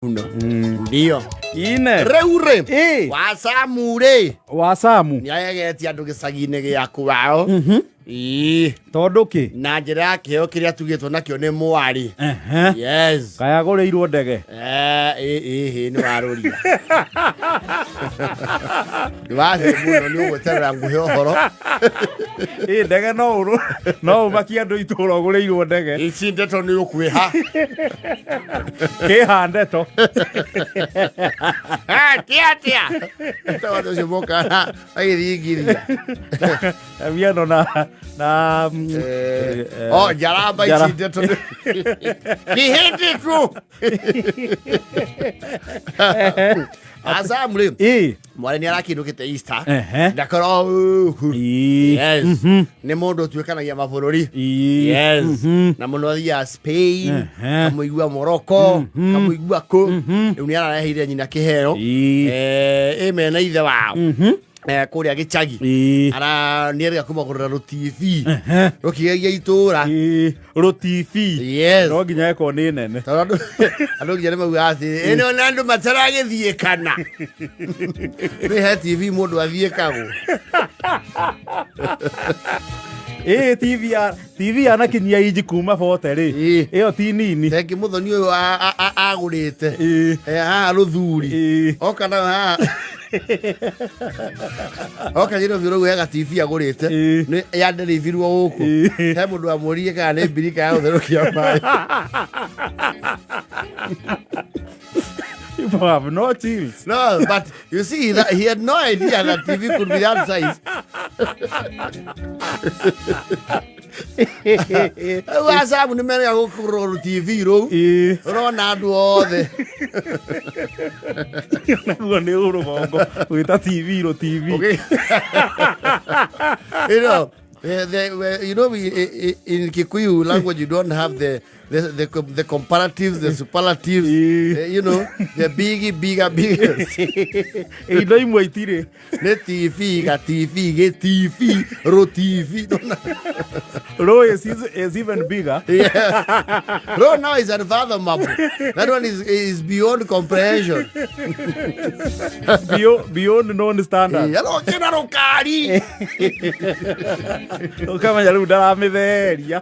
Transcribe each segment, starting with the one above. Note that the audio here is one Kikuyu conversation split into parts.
Muno ndio. Ine. Rĩu rĩ, Ĩ. Wacamu rĩ, Wacamu. nĩ agegetie andũ gĩcagi-inĩ gĩaku wao. Ĩĩ. Tondũ kĩ? Na njĩra ya kĩheo kĩrĩa tugĩtwo nakĩo nĩ mwarĩ. Ehe. Yes. Kayagũrĩirwo ndege. Eh, ĩ ĩ ĩ nĩ warũria, nĩ wathiĩ mũno, nĩ ũgweterera nguhe ũhoro. Ĩ ndege no ũrũ no ũmakie andũ itũra ũgũrĩirwo ndege. Ici ndeto nĩ ũkwĩha. Kĩha ndeto. Ti atĩa tondũ ũcio mokaga agĩthingithia. Miano na na O njaramba. Ici ndeto kĩhĩndĩ tu Azam rĩ, Ĩ. mwarĩ nĩ arakĩndũkĩte Easter. Ehe. Ndakorwo. Ĩ. Yes, nĩ mũndũ ũtuĩkanagia mabũrũri. Ĩ. Yes, na mũno athiaga Spain, kamũigua Morocco, kamũigua kũ. Rĩu nĩ arareheire nyina kĩheo. Ĩ. Ĩ mena ithe wao kũrĩa gĩcagi. Ĩ. Ara nĩ erĩga kũmagũrĩra rũtibi rũkĩgegia itũra. Ĩ. Rũtibi. Yes. No nginya ĩkorwo nĩ nene. Tondũ andũ nginya nĩ maugaga atĩ ĩno na andũ mataragĩthiĩkana nĩ he TV mũndũ athiĩkagwo. Ĩ TV ya TV yanakinyia inji kuma bote rĩ. Ĩ. Ĩyo ti nini. Thengi mũthoni ũyũ agũrĩte. Ĩ. Haha rũthuri. Ĩ. Oka nayo haha, oka nyĩrĩ ũbiũ rũu hega TV agũrĩte. Ĩ. Nĩ yanderibirwo gũkũ. Ĩ. He mũndũ wamũririe kana nĩ mbirika ya gũtherũkia maĩ. People have no chills. No, but you see that he had no idea that TV could be that size. Rĩu Azamu nĩ merega gũkũrwo TV rũu. Ĩ. Ũrona andũ othe. Naguo nĩ ũrũgongo gwĩta TV rũ TV. Okay. You know, you know, we, in Kikuyu language, you don't have the comparatives, the superlatives, the biggie, bigger, biggest. Indo imwe itirĩ. Nĩ TV, ga TV, gĩ TV, ro TV. Rũ is even bigger. Yeah. Ro now is unfathomable. That one is beyond comprehension. Beyond known standard. Hello, kina rũkari. Ũkamenya rĩu ndaramĩtheria.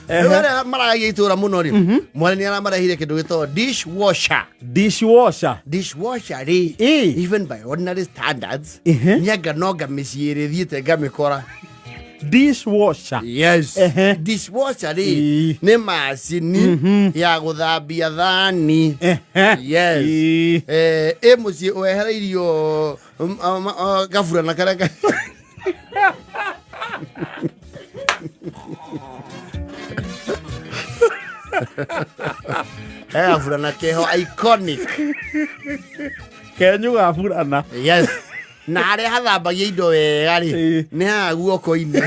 Rĩu arĩa maragagia itũra mũno rĩ, mwarĩ nĩ aramarehire kĩndũ gĩtagwo dishwasher. Dishwasher. Dishwasher rĩ, even by ordinary standards, nĩanga nonga mĩciĩ ĩrĩ thiĩte ngamĩkora. Dishwasher. Yes. Dishwasher rĩ, nĩ macini ya gũthambia thani. Yes. Ĩ mũciĩ wehereirio gaburana karĩa he gaburana keho iconic. Kenyu ga burana. Yes, na harĩa hathambagia indo wega rĩ, nĩ haha guoko-inĩ.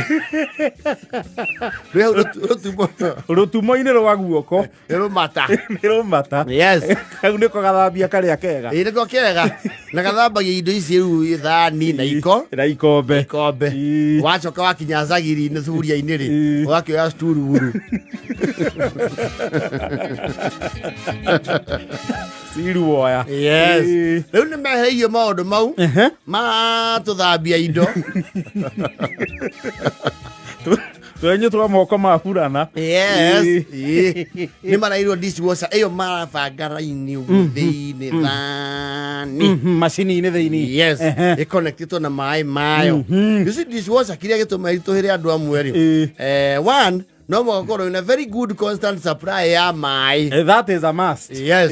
Rĩ hau rũtumo. Rũtumo-inĩ rwa guoko. Nĩ rũmata. Nĩ rũmata. Yes. Hau nĩko gathambia karĩa kega. Ĩ nĩko kega na gathambagia indo ici rĩu, thani na iko. Na ikombe. Ikombe. Wacoka wakinya cagiri-inĩ, thuburia-inĩ rĩ, ũgakĩoya stururu. Ciruoya. Yes. Rĩu nĩ mehereirio maũndũ mau ma tũthambia indo. Twenyũ twa moko ma burana. Yes. Ĩ. Nĩ marairwo dishwasher ĩyo marabanga raini ũguo thĩinĩ thani. Macini-inĩ thĩinĩ. Yes. Ĩconnectĩtwo na maĩ mayo. You see, dishwasher kĩrĩa gĩtũma ritũhĩre andũ amwe rĩ, one, no mũhaka ũkorwo wĩna very good constant supply ya maĩ. That is a must. Yes.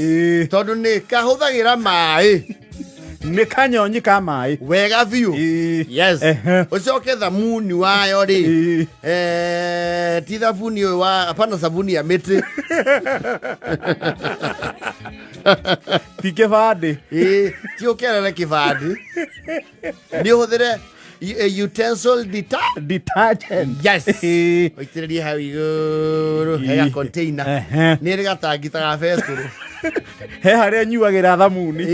Tondũ nĩ kahũthagĩra maĩ. Nĩ kanyonyi ka maĩ. Wega biũ. Yes. Ũcoke thamuni wayo rĩ, ti thabuni ũyũ wa hapana, sabuni ya mĩtĩ. Ti kĩbandĩ. Ĩ, ti ũkerere kĩbandĩ, nĩ ũhũthĩre utensil detergent. Yes. Ũitĩrĩrie hau igũrũ hega container. Nĩ ĩrĩ gatangi ta ga betũrũ. He harĩa nyuagĩra thamuni.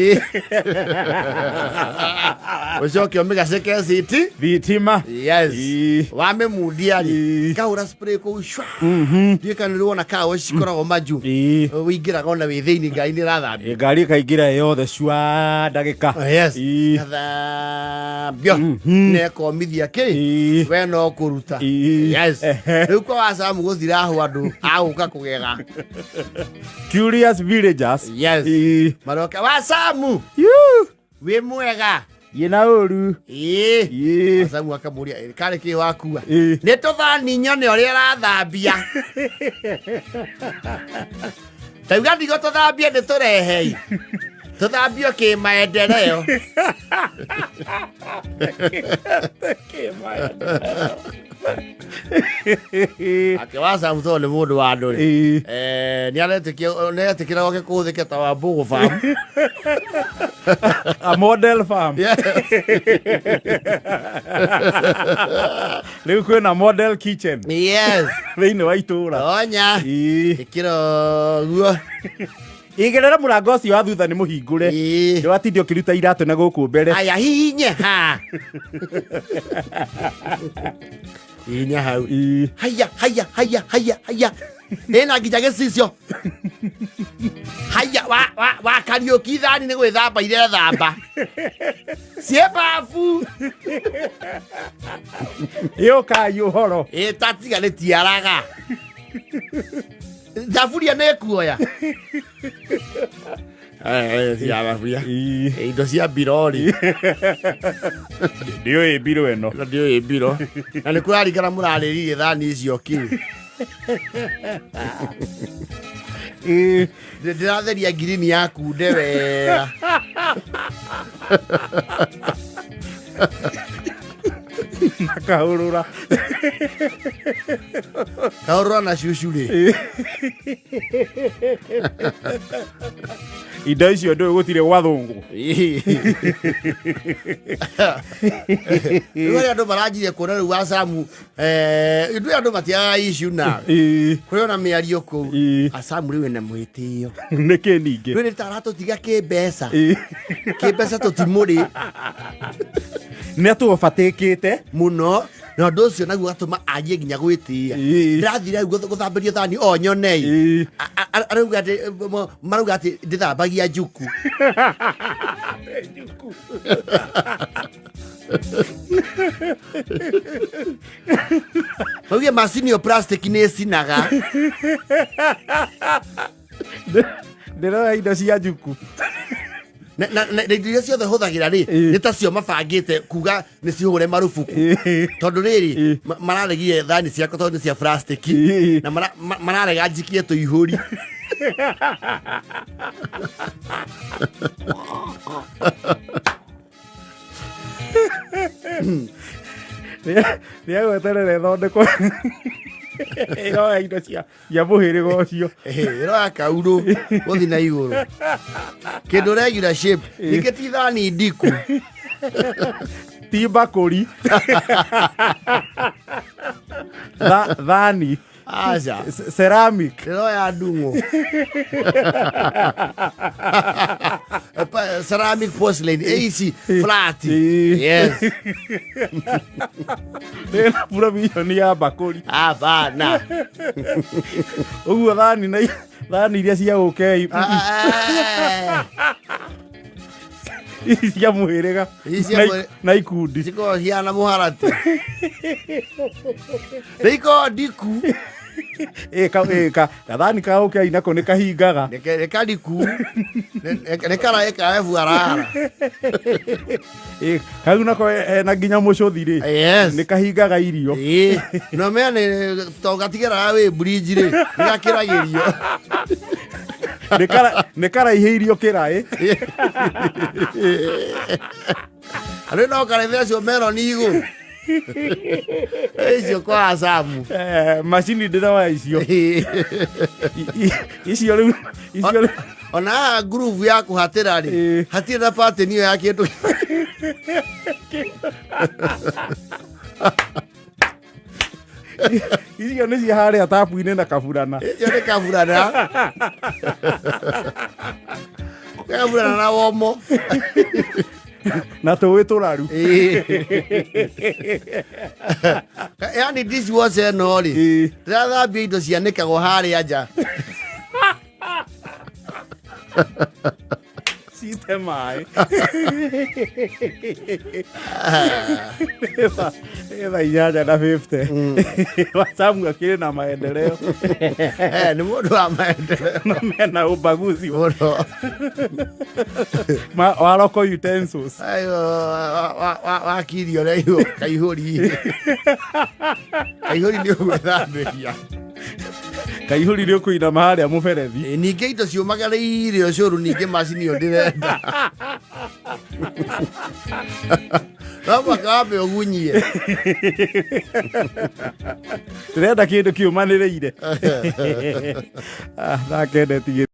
Ũcoke ũmĩgacĩke citi. Thitima. Yes. Ĩĩ. Wamĩmundia rĩ, Ĩĩ. kahũra spray kũu shwa. Ndiũĩ kana nĩ wona kawa cikoragwo majũ. Ĩĩ. Wĩingĩraga ona wĩ thĩinĩ ngai nĩ ĩrathambio. Ĩ, ngari ĩkaingĩra yothe cua ndagĩka. Oh, yes. Ĩĩ. Gathambio. Na ĩkomithia kĩ? Ĩĩ. We no kũruta. Ĩĩ. Yes. Ehe. Rĩu kwa wacamu gũtirahwo andũ agũka kũgega. Curious villagers. Yes. Ĩĩ. Maroka wacamu Yuu. wĩ mwega. Yĩna ũru. Ĩĩ. Ĩĩ. Wacamu akamũria "Ĩ, karĩ kĩ wakua? Ĩĩ. Nĩ tũthani nyone ũrĩa ĩrathambia. Tauga ndigo tũthambie nĩ tũrehei. Tũthambio kĩ maendeleo. Ake wacamu tondũ nĩ mũndũ wa andũ rĩ. Ĩĩ. Eh, nĩ aretĩkia nĩ aretĩkĩra gwake kũhũthĩke ta wa mbũgũ farm. A model farm. Yes. Rĩu kwĩna model kitchen Yes. thĩinĩ wa itũũra. Onya. Ĩĩ. Ĩkĩra ũguo. Igĩrĩra mũrango ũcio wa thutha nĩ mũhingũre. Ĩĩ. Ndũgatinde ũkĩruta iratũ na gũkũ mbere. Aya hihinye ha. Hihinya hau. Ĩĩ. Haya haya haya haya haya. Ĩna nginya gĩcicio. Haya wa wa wa Kariũki thani nĩ gwĩthamba irethamba. Ciĩ babu. Yũkai ũhoro. Ĩ tatiga nĩ tiaraga. Thaburia nĩ kuoya. Cia thaburia. Ĩĩ. Indo cia mbirori. Ndiũĩ mbirũ ĩno. Ĩno ndiũĩ mbiro. Na nĩ kũraringana mũrarĩrire thani icio kĩ. Ĩĩ. Ndĩratheria ngirini ya kunde wega. Akahũrũra. Kahũrũra na cucu rĩ. Indo icio ndũĩ gũtirĩ gwathũngũ. Rĩu arĩa andũ maranjirie kuona rĩu Asamu ithuĩ andũ matiagaga issue nawe. Ĩĩ. Kũrĩ ona mĩario kũu. Ĩĩ. Asamu rĩu ena mwĩtĩo. Nĩkĩ ningĩ? Rĩu nĩ ta aratũtiga kĩmbeca. Ĩĩ. Kĩmbeca tũtimũrĩ Nĩ atũobatĩkĩte. mũno na ũndũ ũcio naguo ũgatũma anjie nginya gwĩtĩĩa. Ĩĩ. Ndĩrathire hau gũthambĩrio thani o nyonei. Ĩĩ. Arauga atĩ marauga atĩ ndĩthambagia njuku. Mauge macini ĩyo plastic nĩ ĩcinaga. Ndĩroya indo cia njuku. Na indo iria ciothe hũthagĩra rĩ Ĩĩ. nĩ tacio mabangĩte kuga nĩ cihũre marubuku. Ĩĩ. Tondũ rĩrĩ Ĩĩ. mararegire thani ciakwa tondũ nĩ cia plastic Ĩĩ. na mararega njikie tũihũri. Nĩ agweterera ĩthondekwo. Ĩroya indo cia mũhĩrĩga ũcio. Ĩroya kaurũ gũthiĩ na igũrũ. Kĩndũ regular shape ningĩ ti thani ndiku. Ti mbakũri. Thani. Aca. Ceramic. Ĩroya ndung'o. Ceramic porcelain ici flat. Ĩĩ. Yes. Ĩna provision ya mbakũri. Hapana. Ũguo thani na thani iria cia ũkei ici cia mũhĩrĩga Ici cia na ikundi. Cikoragwo ciana mũharatĩ. Nĩ ikoragwo ndiku. Ĩ, ĩ, gathani ka ũkei nako nĩ kahingaga. Nĩ kariku. Nĩ karaĩ ka ebuarara. Ĩ, kau nako ena nginya mũcũthi rĩ. Yes. Nĩ kahingaga irio. Ĩĩ. No mea nĩ to gatigeraga wĩ bridge rĩ. Nĩ gakĩragĩrio. Nĩ karaihĩirio kĩraĩ. Andũ no karethe acio meroni igũrũ. Icio kwa Asamu. Macini ndĩroya icio. Icio rĩu icio rĩu Ona haha ngurubu ya kũhatĩra rĩ Ĩĩ. hatirĩ na pateni ĩyo ya kĩndũ. Icio nĩ cia harĩa tabu-inĩ na kaburana. Icio nĩ kaburana. Ndĩragabũrana na womo. Na tũĩ tũraru. Yani dishwasher ĩno rĩ, ndĩrathambia indo cianĩkagwo harĩa nja. Cite maĩ thaa 8 na 50. Wasamu akĩrĩ na maendeleo. Eh, nĩ mũndũ wa maendeleo. Na mena ubaguzi Mũno. Wa local utensils. Ayo, wakirio rĩu kaihũri. Kaihũri nĩ ũgwĩthambĩria. Kaihũri nĩ ũkũinama harĩa mũberethi. Ĩ, ningĩ indo ciũmagarĩire ũcũrũ, ningĩ macini ĩyo ndĩrenda no mũhaka wambe ũgunyie. Ndĩrenda kĩndũ kĩũmanĩrĩire. Ah, nakendetigĩ.